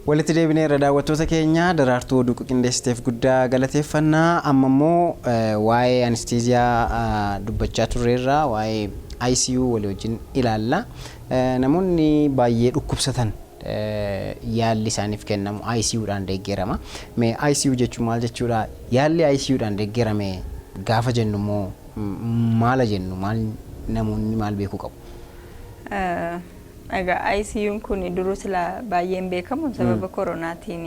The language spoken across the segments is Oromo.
Walitti deebineerra, daawwattoota keenya. Daraartuu oduu qindeessiteef guddaa galateeffannaa. Amma immoo waa'ee anisteeziyaa dubbachaa turreerra, waa'ee ICU walii wajjin ilaalla. Namoonni baay'ee dhukkubsatan yaalli isaaniif kennamu ICUdhaan deeggarama. Mee ICU jechuun maal jechuudha? Yaalli ICUdhaan deeggarame gaafa jennu immoo maala jennu? Maal namoonni maal beekuu qabu? Egaa ICU'n kun duruu sila baay'een beekamu, sababa koronaatiin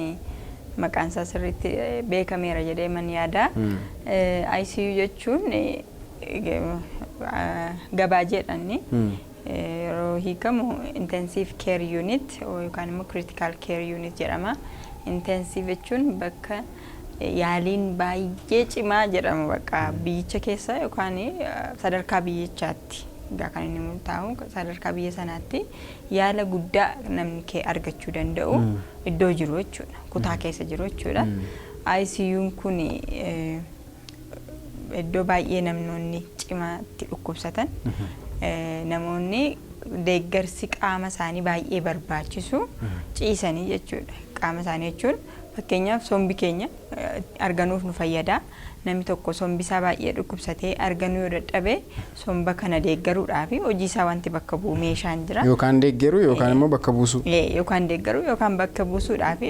maqaan isaa sirriitti beekameera jedhee man yaada. ICU jechuun gabaajeedhaan yeroo hiikamu Intensive Care Unit yookaan immoo Critical Care Unit jedhama. Intensive jechuun bakka yaaliin baay'ee cimaa jedhamu, bakka biyyicha keessa yookaan sadarkaa biyyichaatti, egaa kan inni murtaa'u sadarkaa biyya sanaatti yaala guddaa namni kee argachuu danda'u iddoo jiru jechuudha. Kutaa keessa jiru jechuudha. ICU'n kun iddoo baay'ee namoonni cimaatti dhukkubsatan, namoonni deeggarsi qaama isaanii baay'ee barbaachisu ciisanii jechuudha. Qaama isaanii jechuun fakkeenyaaf sombi keenya arganuuf nu fayyada. Namni tokko sombi isaa baay'ee dhukkubsatee arganuu yoo dadhabe, somba kana deeggaruudhaaf hojii isaa wanti bakka bu'u meeshaan jira. Yookaan deeggaruu yookaan immoo bakka buusuu. Yookaan deeggaruu yookaan bakka buusuudhaaf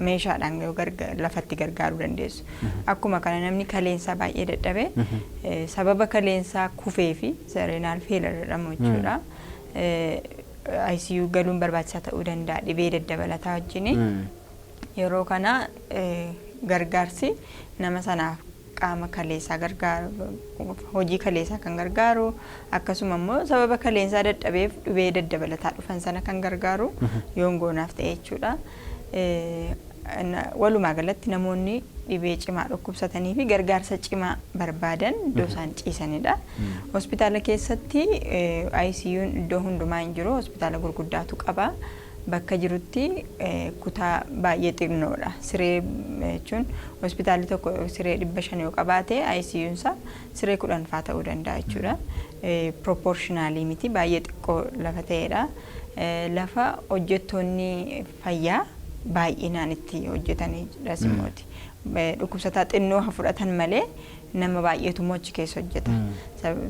meeshaadhaan yoo lafatti gargaaruu dandeessu. Akkuma kana namni kaleensaa baay'ee dadhabe, sababa kaleensaa kufee fi renal failure jedhamu jechuudha. ICU galuun barbaachisaa ta'uu danda'a dhibee daddabalataa wajjin. Yeroo kana gargaarsi nama sanaaf qaama kaleessaa gargaaru, hojii kaleessaa kan gargaaru, akkasuma immoo sababa kaleensaa dadhabeef dhibee daddabalataa dhufan sana kan gargaaru yoon goonaaf ta'e jechuudha. Walumaa galatti namoonni dhibee cimaa dhukkubsatanii fi gargaarsa cimaa barbaadan iddoo isaan ciisanidha. Hospitaala keessatti ICU'n iddoo hundumaa hin jiru, hospitaala gurguddaatu qaba. Bakka jirutti kutaa baay'ee xinnoodha. Siree jechuun hospitaalli tokko siree 500 yoo qabaate, ICU'n isaa siree 10 faa ta'uu danda'a jechuudha. Proportionally miti, baay'ee xiqqoo lafa ta'edha. Lafa hojjettoonni fayyaa baay'inaan itti hojjetanidhas immooti. Dhukkubsataa xinnoo haa fudhatan malee, nama baay'eetu immoo achi keessa hojjeta.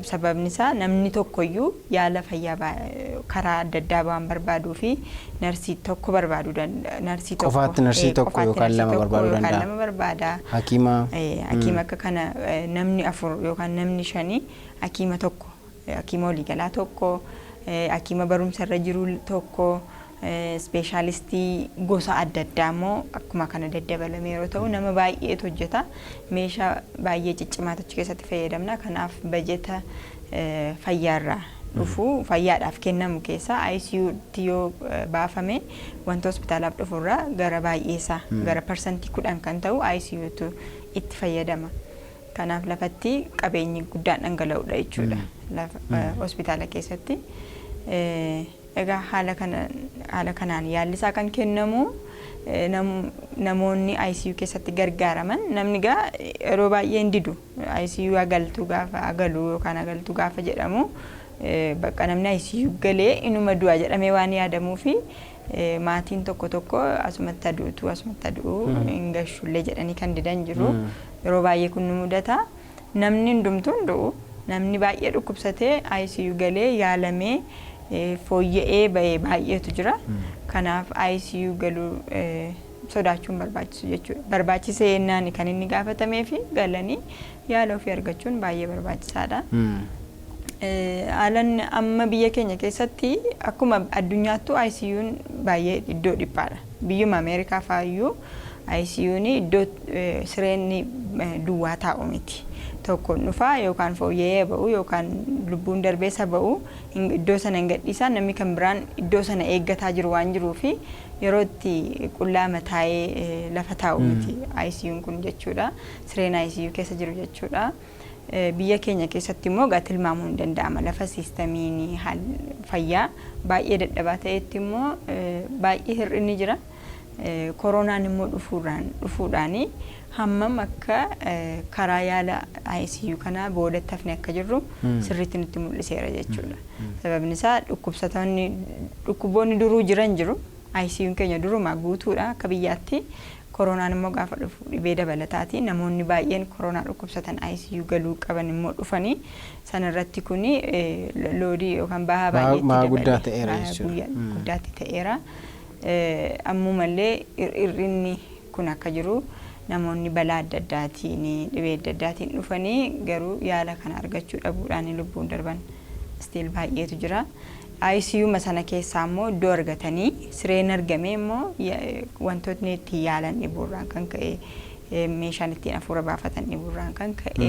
Sababni isaa namni tokkoyyuu yaala fayyaa karaa adda addaa waan barbaaduu fi narsii tokko barbaaduu danda'a. Narsii tokko Qofaatti narsii tokko qofaatti yookaan narsii lama tokko barbaaduu yookaan danda'a. lama barbaada. Hakiima. Hakiima akka kana namni afur yookaan namni shanii hakiima tokko, hakiima waliigalaa tokko, hakiima barumsa irra jiru tokko, ispeeshaalistii gosa adda addaa immoo akkuma kana daddabalame yeroo ta'u, nama baay'eetu hojjeta. Meeshaa baay'ee ciccimaatu achi keessatti fayyadamna. Kanaaf bajeta fayyaarraa dhufu, fayyaadhaaf kennamu keessaa ICUtti yoo baafame, wanta hospitaalaaf dhufurraa gara baay'eesaa gara 10% kan ta'u ICUtu itti fayyadama. Kanaaf lafatti qabeenyi guddaan dhangala'udha jechuudha lafa hospitaala keessatti. Egaa haala kanaan yaalli isaa kan kennamu, namoonni ICU keessatti gargaaraman, namni egaa yeroo baay'ee hin didu. ICU agaltu gaafa agalu yookaan agaltu gaafa jedhamu, bakka namni ICU galee inuma du'a jedhamee waan yaadamuu fi maatiin tokko tokko asumatti aduutu asumatti adu'u hin gashullee jedhanii kan didan jiru. Yeroo baay'ee kun nu mudata. Namni hundumtuu hin du'u. Namni baay'ee dhukkubsatee ICU galee yaalamee fooyya'ee bahee baay'eetu jira. Kanaaf ICU galuu sodaachuun barbaachisu jechuudha. Barbaachisee yennaan kan inni gaafatamee fi galanii yaala ofii argachuun baay'ee barbaachisaadha. Haalan amma biyya keenya keessatti akkuma addunyaattuu ICU'n baay'ee iddoo dhiphaadha. Biyyuma Ameerikaa faayyuu ICU'n iddoo sireenni duwwaa taa'u miti. Tokkoon dhufaa yookaan fooyya'ee ba'u yookaan lubbuun darbee isa ba'u iddoo sana hin gadhiisan, namni kan biraan iddoo sana eeggataa jiru waan jiruufi yeroo itti qullaa mataa'ee lafa taa'u miti ICU'n kun jechuudha. Sireen ICU keessa jiru jechuudha. Biyya keenya keessatti immoo egaa tilmaamuu hin danda'ama. Lafa siistamiin fayyaa baay'ee dadhabaa ta'etti immoo baay'ee hir'inni jira. Koronaan immoo dhufuudhaan hammam akka karaa yaala ICU kanaa boodatti hafne akka jirru sirriitti nutti mul'iseera jechuudha. Sababni isaa dhukkubsatoonni dhukkuboonni duruu jiran jiru. ICU'n keenya duruma guutuudha akka biyyaatti. Koronaan immoo gaafa dhufu dhibee dabalataati. Namoonni baay'een koronaa dhukkubsatan ICU galuu qaban immoo dhufanii sanarratti kuni loadii yookaan bahaa baay'eetti Bahaa dabale. Guddaa ta'eera Bahaa jechuudha. Guddaatti ta'eera. Ammumallee hir'inni kun akka jiru, namoonni balaa adda addaatiin, dhibee adda addaatiin dhufanii garuu yaala kana argachuu dhabuudhaan lubbuun darban still baay'eetu jira. ICU ma sana keessaa immoo iddoo argatanii sireen argamee immoo wantootni ittiin yaalan dhibuurraan kan ka'e, meeshaan ittiin hafuura baafatan dhibuurraan kan ka'e,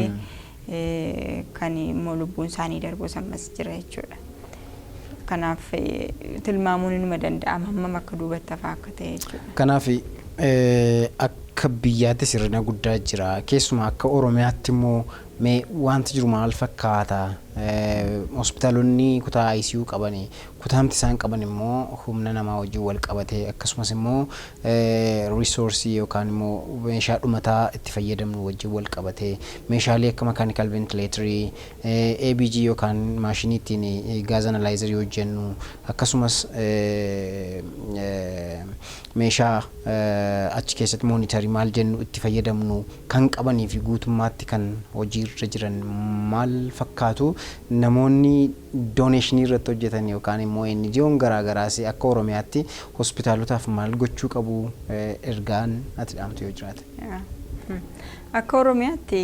kan immoo lubbuun isaanii darbus ammas jira jechuudha. Kanaaf tilmaamuun inuma danda'ama hammam akka duubatti hafaa akka ta'e jechuudha. Kanaaf akka biyyaatti sirna guddaa jira. Keessumaa akka Oromiyaatti immoo mee wanti jiru maal fakkaata? Hospitaalonni kutaa ICU qaban, kutaamti isaan qaban immoo humna namaa wajjin wal qabatee, akkasumas immoo resourceii yookaan immoo meeshaa dhumataa itti fayyadamnu wajjin wal qabatee, meeshaalee akka mechanical ventilatorii, ABG yookaan maashinii ittiin gas analyzerii hojjennu, akkasumas meeshaa achi keessatti monitorii maal jennu itti fayyadamnu kan qabanii fi guutummaatti kan hojiirra jiran maal fakkaatu? Namoonni donationii irratti hojjetan yookaan immoo NGO'n garaagaraas akka Oromiyaatti hospitaalotaaf maal gochuu qabu, ergaan ati dhaamtu yoo jiraate? Akka Oromiyaatti,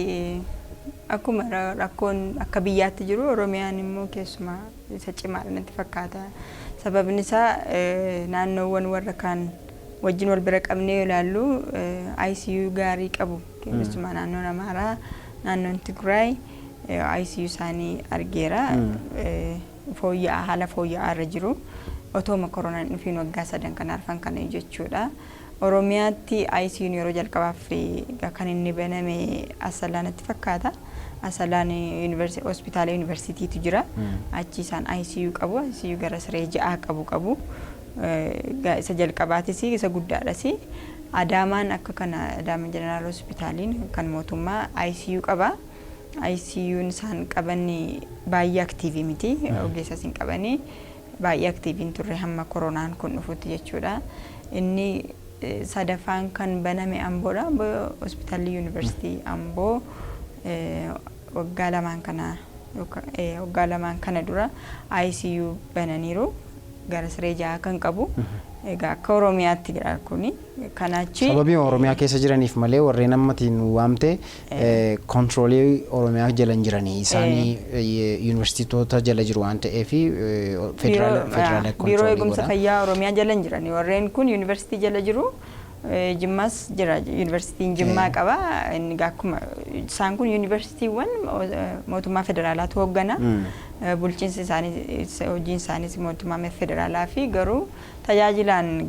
akkuma rakkoon akka biyyaatti jiru, Oromiyaan immoo keessumaa isa cimaadha natti fakkaata. Sababni isaa naannoowwan warra kaan wajjin wal bira qabnee yoo ilaallu ICU gaarii qabu. Keessumaa naannoon Amaaraa, naannoon Tigraay ICU isaanii argeera. Fooyya'aa, haala fooyya'aa irra jiru. Otooma koronaan dhufiin waggaa 3 kan arfan kana jechuudha. Oromiyaatti ICU'n yeroo jalqabaaf kan inni baname Asallaa natti fakkaata. Asallaan hospitaala yuunivarsiitiitu jira. Achi isaan ICU qabu. ICU gara siree 6 qabu. Isa jalqabaatis isa guddaadhas. Adaamaan akka kana, Adaama Jeneraal Hospitaaliin kan mootummaa ICU qaba. ICU'n isaan qaban baay'ee active miti. Ogeessas hin qabanii. Baay'ee active hin turre hamma koronaan kun dhufutti jechuudha. Inni sadaffaan kan baname Amboodha. Amboo, hospitaalli yuunivarsiitii Amboo waggaa 2n kana dura ICU bananiiru, gara siree 6 kan qabu. Egaa akka Oromiyaatti jira kuni. Kanaachi Sababii Oromiyaa keessa jiraniif malee warreen ammatiin waamte controlii Oromiyaa jala hin jiranii, isaanii yuunivarsiitoota jala jiru waan ta'eef federaala Biiroo Eegumsa Fayyaa Oromiyaa jala hin jirani. Warreen kun yuunivarsiitii jala jiru. Jimmaas jira, yuunivarsiitiin Jimmaa qaba. Inni akkuma isaan kun yuunivarsiitiiwwan mootummaa federaalaatu hooggana. Bulchiinsi isaanii, hojiin isaaniis mootummaa federaalaa fi garuu tajaajilaan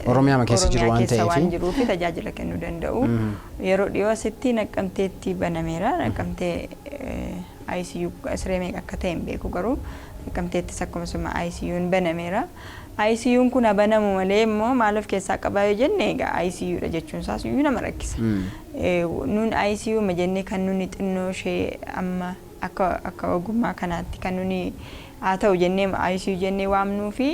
Oromiyaa keessa jiru waan ta'eef waan jiruuf tajaajila kennuu danda'u. Yeroo dhiyoo asitti Naqqamteetti banameera. Naqqamtee ICU siree meeqa akka ta'e hin beeku, garuu Naqqamteettis akkuma ICU'n banameera. ICU'n kun banamu malee immoo maal of keessaa qabaa yoo jenne, egaa ICU dha jechuun isaas iyyuu nama rakkisa. Nuun ICU ma jennee kan nuni xinnoo ishee amma akka ogummaa kanaatti kan nuni haa ta'u jennee ICU jennee waamnuu fi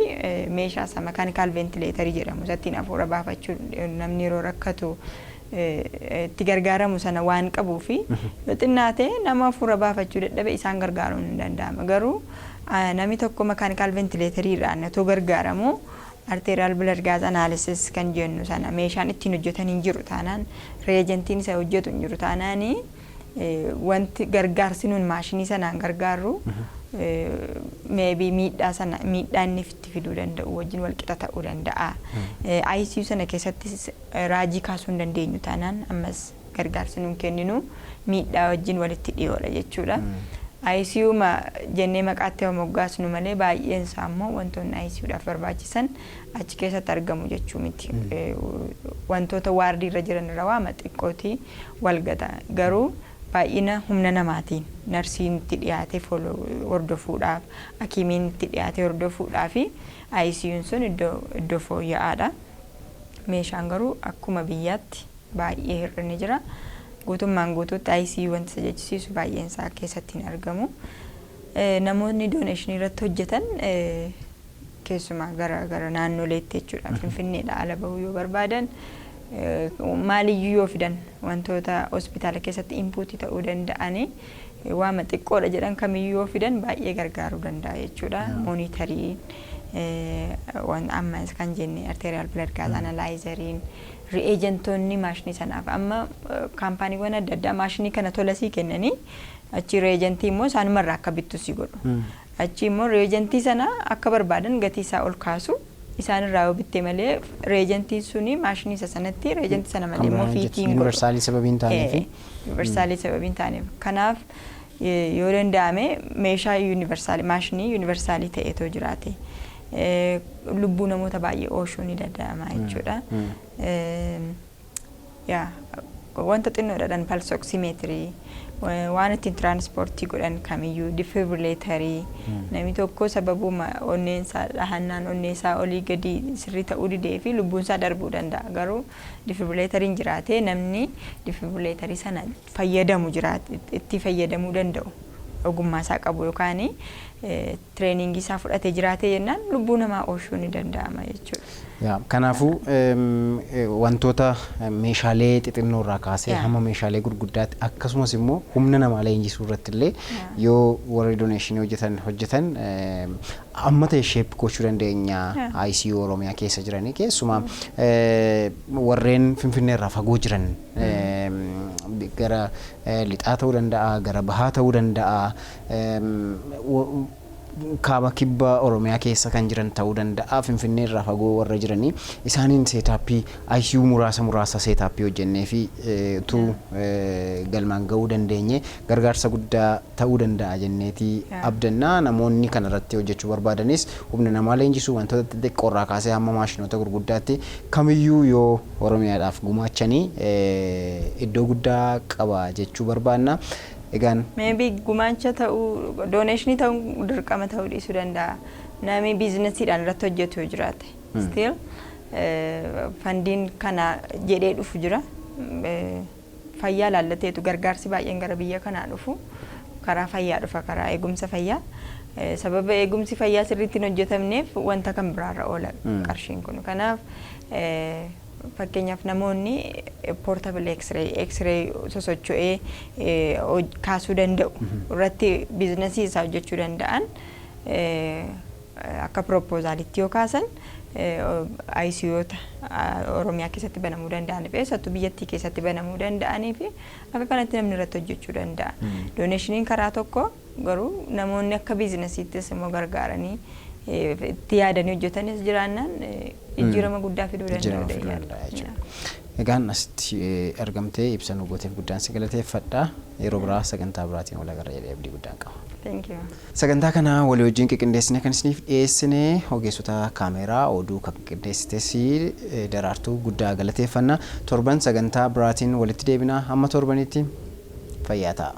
meeshaa isa mechanical ventilatorii jedhamu, isattiin hafuura baafachuu namni yeroo rakkatu itti gargaaramu sana waan qabuu fi yoo xinnaate nama hafuura baafachuu dadhabe isaan gargaaruun hin danda'ama. Garuu namni tokko mechanical ventilatoriidhaan otoo gargaaramu arterial blood gas analysis kan jennu sana meeshaan ittiin hojjetan hin jiru taanaan, reagentiin isa hojjetu hin jiru taanaan, wanti gargaarsi nun maashinii sanaan gargaarru maybe miidhaa sana, miidhaa inni itti fiduu danda'u wajjin wal qixa ta'uu danda'a. ICU sana keessatti raajii kaasuu hin dandeenyu taanaan ammas gargaarsi nun kenninu miidhaa wajjin walitti dhiyoodha jechuudha. ICU ma jennee maqaatti yoo moggaasnu malee baay'een isaa immoo wantoonni ICUdhaaf barbaachisan achi keessatti argamu jechuu miti. Wantoota wardii irra jiran irra waama xiqqooti wal gata. Garuu baay'ina humna namaatiin narsiin itti dhiyaatee hordofuudhaaf, hakimiin itti dhiyaatee hordofuudhaaf ICU'n sun iddoo fooyya'aadha. Meeshaan garuu akkuma biyyaatti baay'ee hir'inni jira. Guutummaan guutuutti ICU wanti isa jechisiisu baay'een isaa keessatti hin argamu. Namoonni donationii irratti hojjetan Keessumaa gara naannoleetti jechuudha. Finfinneedha ala bahuu yoo barbaadan, maaliyyuu yoo fidan, wantoota hospitaala keessatti input ta'uu danda'anii, waama xiqqoodha jedhan kamiyyuu yoo fidan baay'ee gargaaruu danda'a jechuudha. Monitoriin waan amma kan jenne, arterial blood gas analyzeriin, reagentoonni maashinii sanaaf, amma kaampaaniiwwan adda addaa maashinii kana tola sii kennanii, achi reagentii immoo isaanumarraa akka bittu si godhu. Achi immoo reagentii sana akka barbaadan gatii isaa ol kaasu. Isaan irraa yoo bitte malee reagentiin suni maashinii isa sanatti reagentii sana malee immoo fit hin godhu. Universalii sababii hin taaneef. Universalii sababii hin taaneef. Kanaaf yoo danda'ame meeshaa universalii, maashinii universalii ta'eetoo jiraate, lubbuu namoota baay'ee oolchuu ni danda'ama jechuudha. Yaa, wanta xinnoodhaan pulse oximeterii, waan ittiin transportii godhan kamiyyuu, defibrillatorii, namni tokko sababuma onneen isaa dhahannaan onnee isaa olii gadi sirrii ta'uu didee fi lubbuun isaa darbuu danda'a. Garuu defibrillatoriin jiraatee, namni defibrillatorii sana fayyadamu jiraate, itti fayyadamuu danda'u, ogummaa isaa qabu yookaan trainingii isaa fudhatee jiraatee jennaan, lubbuu namaa oolchuu ni danda'ama jechuudha. Kanaafuu wantoota meeshaalee xixinnoo irraa kaasee hamma meeshaalee gurguddaatti, akkasumas immoo humna namaa leenjisuu irratti illee yoo warri donationii hojjetan amma ta'e shape gochuu dandeenya. ICU Oromiyaa keessa jiranii, keessumaa warreen Finfinnee irraa fagoo jiran, gara lixaa ta'uu danda'a, gara bahaa ta'uu danda'a, kaaba kibba Oromiyaa keessa kan jiran ta'uu danda'a, Finfinnee irraa fagoo warra jiranii, isaaniin setupii ICU muraasa muraasa setupii hojjennee fi utuu galmaan ga'uu dandeenye gargaarsa guddaa ta'uu danda'a jenneetii abdannaa. Namoonni kana irratti hojjechuu barbaadanis humna namaa leenjisuu, wantoota xixiqqoo irraa kaasee hamma maashinoota gurguddaatti kamiyyuu yoo Oromiyaadhaaf gumaachanii iddoo guddaa qaba jechuu barbaanna. Egaan Maybe gumaacha ta'uu, donationii ta'uu dirqama ta'uu dhiisuu danda'a. Namni businessiidhaan irratti hojjetu yoo jiraate. Still fundiin kana jedhee dhufu jira. Fayyaa laallateetu gargaarsi baay'een gara biyya kanaa dhufu karaa fayyaa dhufa, karaa eegumsa fayyaa. Sababa eegumsi fayyaa sirriitti hin hojjetamneef wanta kan biraarra oola qarshiin kun. Kanaaf fakkeenyaaf namoonni portable x-ray, x-ray sosocho'ee kaasuu danda'u irratti businessii isaa hojjechuu danda'an akka proposalitti yoo kaasan, ICU'oota Oromiyaa keessatti banamuu danda'anii fi eessattuu biyyattii keessatti banamuu danda'anii fi akka kanatti namni irratti hojjechuu danda'a. Donationiin karaa tokko, garuu namoonni akka businessiittis immoo gargaaranii itti yaadanii hojjetanis jiraannaan jijjiirama guddaa fiduu danda'u. Egaan asitti argamtee ibsa nu gooteef guddaan si galateeffadha. Yeroo biraa sagantaa biraatiin wal agarra jedhee abdii guddaan qaba. Thank you. Sagantaa kana walii wajjin qindeessine kan isiniif dhiyeessine ogeessota kaameeraa, oduu kan qindeessites Daraartuu guddaa galateeffanna. Torban sagantaa biraatiin walitti deebina. Hamma torbanitti fayyaa ta'a.